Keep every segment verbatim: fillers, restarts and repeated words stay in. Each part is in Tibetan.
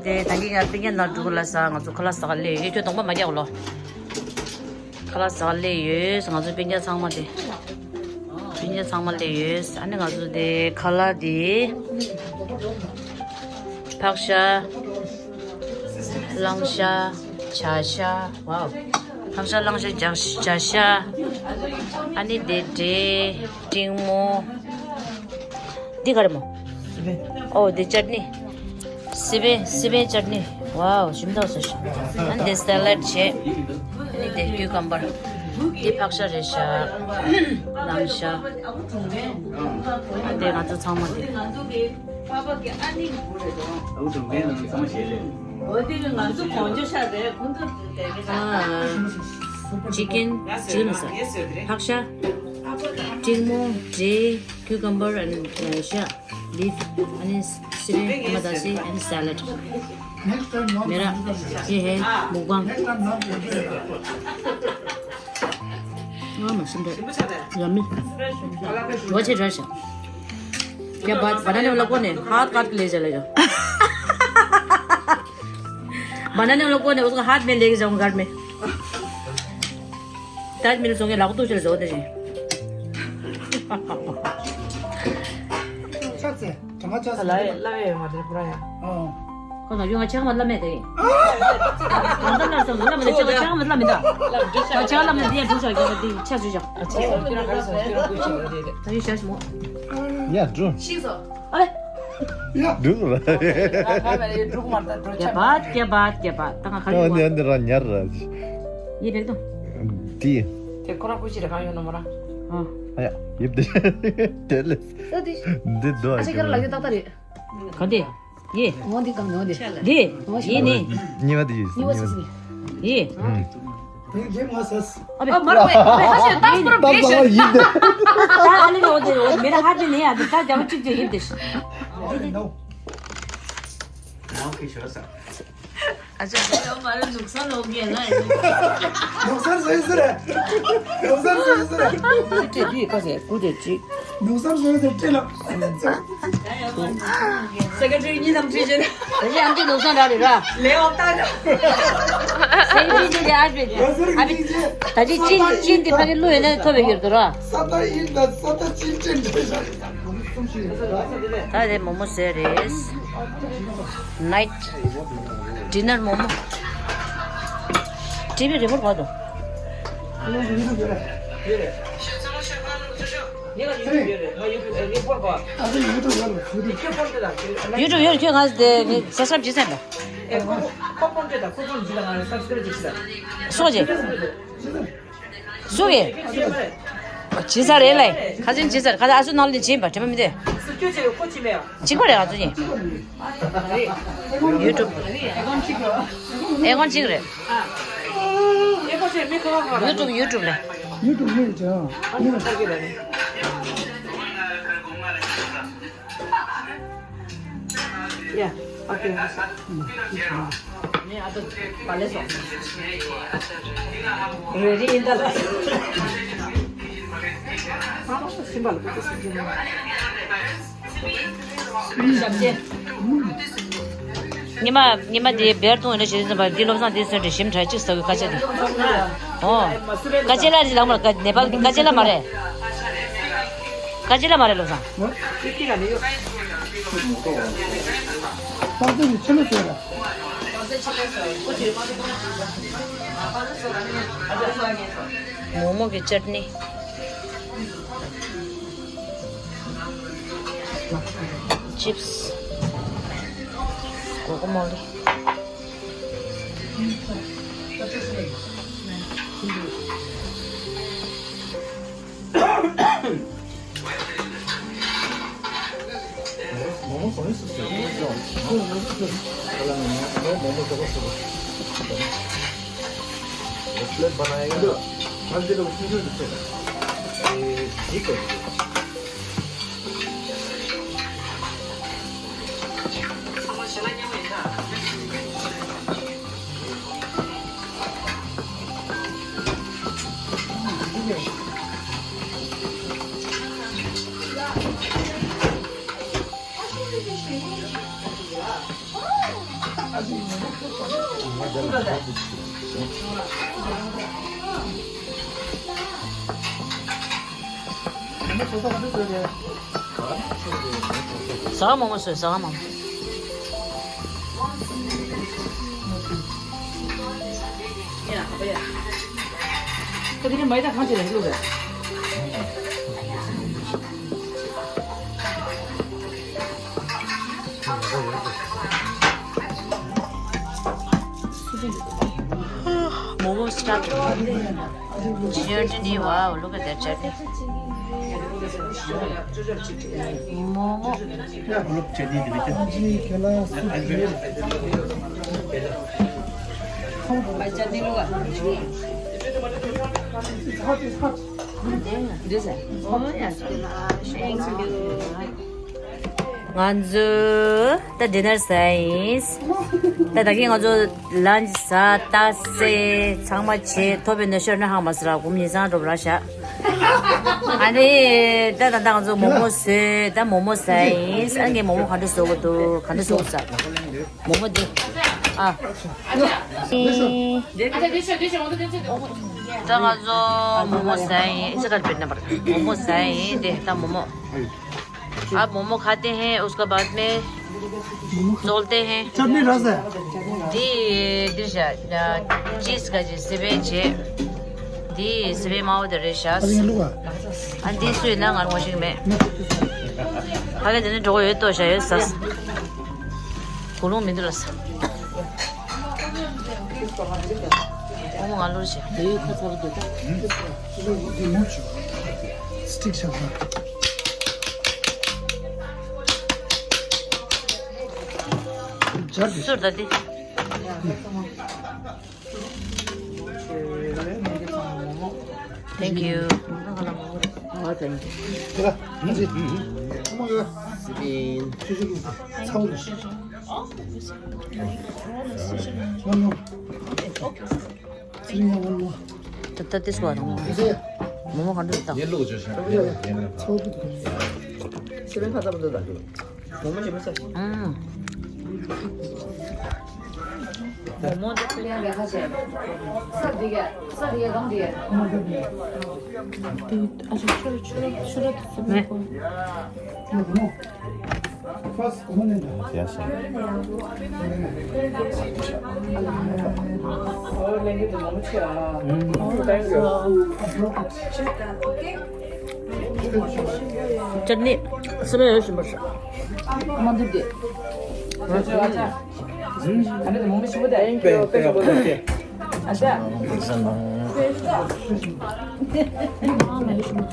དེ་ད་གིན་ང་སྤུན་ཀྱག་ནང་འགྲོ་གི་ལ་ས་ང་ཚོ་ཁ་ལག་ཟ་ག་སླེབས་ཡོད། ཁྱོད་གདོང་པ་མ་རྒྱག་ལོ། ཁ་ལག་ཟ་ག་སླེབས་ཡོད། ང་ཚོ་སྤུན་ཀྱག་ཚང་མ་དེ། སྤུན་ཀྱག་ཚང་མ་སླེབས་ཡོད། ཨ་ནི་ང་ཚོ་དེ་ཁ་ལག་དེ། ཕག་ཤ། གླང་ཤ། བྱ་ཤ། ཝའོ། ཕག་ཤ་གླང་ཤ་བྱ་བྱ་ཤ། ཨ་ནི་དེ་འབྲས་སྤྲིན་མོ། འདི་ག་རེ་མོ། ཨོ་འདི་ཅར་ནི། སི་པན་སི་པན་ཅར་ནི། ཝའོ་ཞིམ་ཐག་ཆོད་ཤག་ཨ་ནི་དེ་སེ་ལད་བྱས། ཨ་ནི་དེ་ཀིའུ་ཀམ་བར། འདི་ཕག་ཤ་རེད་ཤག་གླང་ཤ། ཨ་དེ་ང་ཚོ་ཚང་མ་དེ། ཅི་ཀན་ཅི་ཀན་ལ་ས། ཕག་ཤ། སྤྲིན་མོ། འབྲས། ཀིའུ་ཀམ་བར་ཨེན་ཤ། ལིབ། ཨ་ནི་སི་པན་ཊ་མ་ཏ་སི། ཨ་ནི་སེ་ལད། མེ་ར། ཧེ་ཧེ། མུག་པང་། ང་མ་ཤིན་ཏུ་ཡ་མི། འགྲོ་ཆེ་དྲག་ཤག་ཀྱ་བཱད། བ་ན་ན་ལ་ཀོ་ནེ་ཧཱད་ཀར་ཀེ་ལེ་ཇ་ལེ་ཇ། བ་ན་ན་ལ་ཀོ་ནེ་ཨུ་ཧཱད་མེ་ལེ་ཇ་ཀར་མེ། ད་མི་ལ་སོང་ངས་ལག་ཏུ་ཆེར་བཟོ་དེ་བཞིན། ཆག་ཚེ། གྲང་ང་ཆག་ཚེ། ལ་ཡ་ལ་ཡ་ཡོད་མ་རེད་པུ་ར་ཡ། ཨོ། ཁོ་ན་ཡོང་ང་ཆག་མ་ལ་མེད་དེ། གང་ལྟར་ལ་སོང་ལ་མེད་ཆག་ཆག་མ་ལ་མེད་ད། ཆག་ལ་མེད་དེ་ཡ་འགྲོ་ཆག་ཡོང་དེ་ཆག་ཆུ་ཆག་ད་ཡོད་ཤ་ཞིག་མོ། ཡ་འགྲོ། ཤིག་སོ། ཨ་ལེ། ཡ། འགྲོ་ར། ང་ང་མེད་ལ་ཡ་འགྲོ་མ་ད་འགྲོ་ཆག་ཀྱ་བཱད་ཀྱ་བཱད་ཀྱ་བཱད། ད་ང་ཁ་ལུ་ཡ་འདི་ར་ཉར་ར། ཡེ་བེག་ཏོ། དེ། དེ་ཁོ་རང་ཁུ་ཅི་རེ་གང་ཡོད་ན་མོ་རང་། ཨ། ཨ་ཡ། ཡིབ་དེ། དེ་ལས། ས་དེ། འདི་དོ་ཨ་ཅེ་ཁྱེད་རང་ལག་ཡོད་ཏག་ཏག་རེད། ག་འདི། ཡེ། ངོ་འདི་གང་ངོ་འདི། འདི། ཡེ་ནི། གཉིས་པ་དེ་ཡིན། གཉིས་པ་སི་སི། ཡེ། ཨ་མ་རེད། ཨ་མ་རེད། ཨ་ལེ་ནི་འོ་དེ་འོ་མེ་ར་ཧ་དེ་ནི་ཡ་དེ་ད་རྒྱ་མ་གཅིག་ཅིག་ཡིན་དེ། ཨ་ཅག་ཡོད་མ་རེད། ནུག་ས་ལོག་གེ་ན། ནུག་ས་བཟོས་ཟེར། ནུག་ས་བཟོས་ཟེར། ཀུ་ཅེ་ཅི་ཀ་ཟེར་ཀུ་ཅེ་ཅི། ནུག་ས་བཟོས་ཟེར་སྤྲེལ་ལ། སེ་ཀེ་ཊ་རི་གཉིས་དང་ཁྲི་ཆེན། ད་ཅི་ཨམ་ཅི་ནུག་ས་འདྲ་རེད་ར། ལེའོ་ཏ་ར། སེ་ཀེ་ཊ་རི་གཉིས་དེ་ཨ་བེ། ཨ་བེ། ད་ཅི་ཅིན་ཅིན་དེ་ཕ་གི་ལུས་ཡོད་ན་ཐོབ་པའི་ཡོད་དོ་ར། ས་ཏ་ཡིན་ད་ས་ཏ་ཅིན་ཅིན་འདྲ་ཤག་ད་དེ་མོ་མོ་ཟེར་རེད། ནའིཊ་ཌི་ནར་མོ་མོ། ཊི་བི་རི་མོཊ་བར་དུ། ཡུ་ཊུབ་ཡོད་ཁྱོད་ང་དེ་ངས་ས་སྲབ་ཇི་ཚན་པ། སོ་ཇི། སུ་གི། ཇི་ས་རེད་ལེ། ཁ་ཅན་ཇི་ས་རེད། ཁ་ཅན་ཨ་སུ་ནང་ལ་ཇི་ཡིན་པ་དྲན་པ་མི་འདུག་གཅིག་པ་རེད་ང་ཚོ་གཉིས། ཡུ་ཊུབ། ཨེ་ཀོན་གཅིག་རེད། ཡུ་ཊུབ་ཡུ་ཊུབ་རེད། ཡུ་ཊུབ་ཡུ་ཊུབ། Yeah, okay. Ready in the light. ཉི་མ་ཉི་མ་དེ་བེར་གཏོང་ཡོད་ན་ཞེས་ཟིན་པ་འདི་བློ་བཟང་དེ་སོན་དྲི་ཞིམ་དྲ་གཅིག་ཟ་གི་ཁ་ཆེ་དེ། ཨོ། ཀ་ཅེ་ལ་རི་ལག་མར་ཀ་ནེ་པཱལ་གི་ཀ་ཅེ་ལ་མ་རེད། ཀ་ཅེ་ལ་མ་རེད་བློ་བཟང་། མོག་མོག་གི་ཅར་ནི། ཅིབས། གོ་གོ་མོ་ལི། प्लेट बनाएगा। हर जगह उसी को दिखेगा। ये ठीक है। ཟ་མོག་མོག་བཟོས། ཟ་མོག་མོག Momo stuffed. Chutney, wow, look at that chutney. Momo. This one. Oh, yes. Thank you. ང་ཚོ་ད་dinner ཟ་ཡིན། ད་ད་གིན་ང་ཚོ་lunch ཟ་ད་ཟས་ཚང་མ་བྱས། ཐོབ་པའི་ནས་ཤོར་ན་ཧང་མ་ཟེར་ར་སྒོམ་ཉི་ཚང་འགྲོ་ར་ཤག་ཨ་ནི་ད་ད་ད་ང་ཚོ་མོག་མོག་ཟོས། ད་མོག་མོག་ཟ་ཡིན། ཨ་ངས་མོག་མོག་ག་འདྲ་བཟོ་དགོས་འདུག་ག་འདྲ་བཟོ་དགོས་ཟ། མོག་མོག་འདི། ཨ། ད་ང་ཚོ་མོག་མོག་ཟ་ཡིན། ཨི་ས་ཀར་བེད་ན་པར་མོག་མོག་ཟ་ཡིན། དེ་ད་མོག་མོག आप मोमो खाते हैं, उसके बाद में तोलते हैं। चटनी रस है। दी दिशा चीज का जी सिबे जे दी सिबे माओ दे रेशा। अरे लुगा। ཨ་འདི་སུས་ན་ང་ངོ་ཤེས་མེད། ཕ་གི་དེ་ནི་གྲོགས་ཡོད་ལྟོས་བྱ་ཡོད་ཟ། གུ་ལུང་མི་འདུག་ལ་ཟ། ཨོ་མོ་ང་ལུར་བྱེད། དེ་ཡོད་ཁ་ཚ་རུ་འདུག་ད། སི་ཊིག་ཤག་ཤག་སུར་ད་དེ། Thank you. ཨ་thank you. ད་ལྟ་དེ་སུ་བ་རང་མོ་མོ་ག་འདྲ་དང་། ཅར་ནི་སི་མ་ཡོད་བཞིན་པར་མ་འདུག་དེ། Thank you, thank you, thank you. ཨ་ཅག་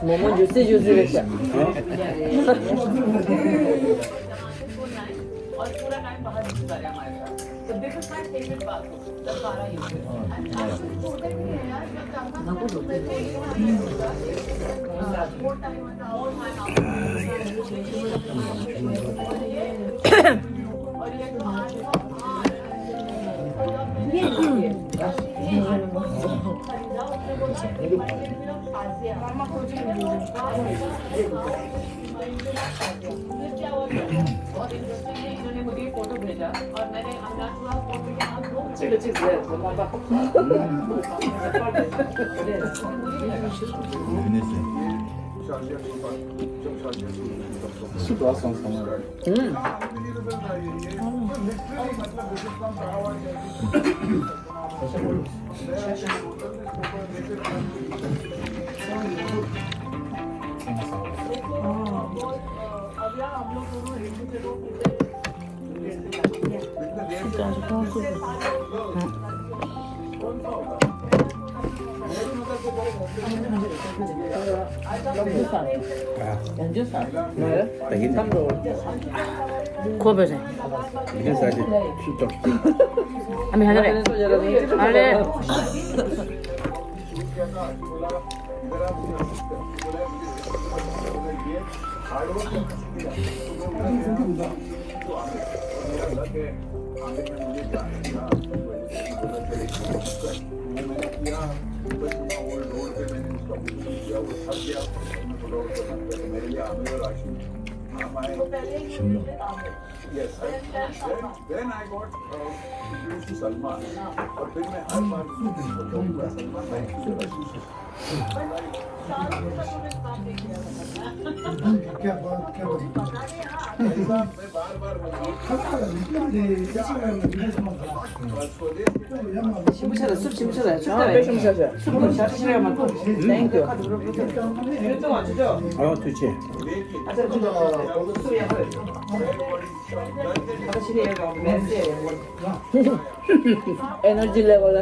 མོ་མོ་ཇུ་སི་ཇུ་སི་རེད་ཤག་ཁོ་བོས་ཟེར། ཨ་མི་ཧ་ག་རེ། ཨ་རེ། Yes, I, then, then I got uh, introduced to Salman. और फिर मैं हर बार Salman, क्या बात, क्या बात। मैं बार बार बोलता हूँ। स्वदेश के टाइम शिमशाला, सुप शिमशाला, सुप शिमशाला। सुप शिमशाला। Thank you. हाँ, तुझे। Energy level.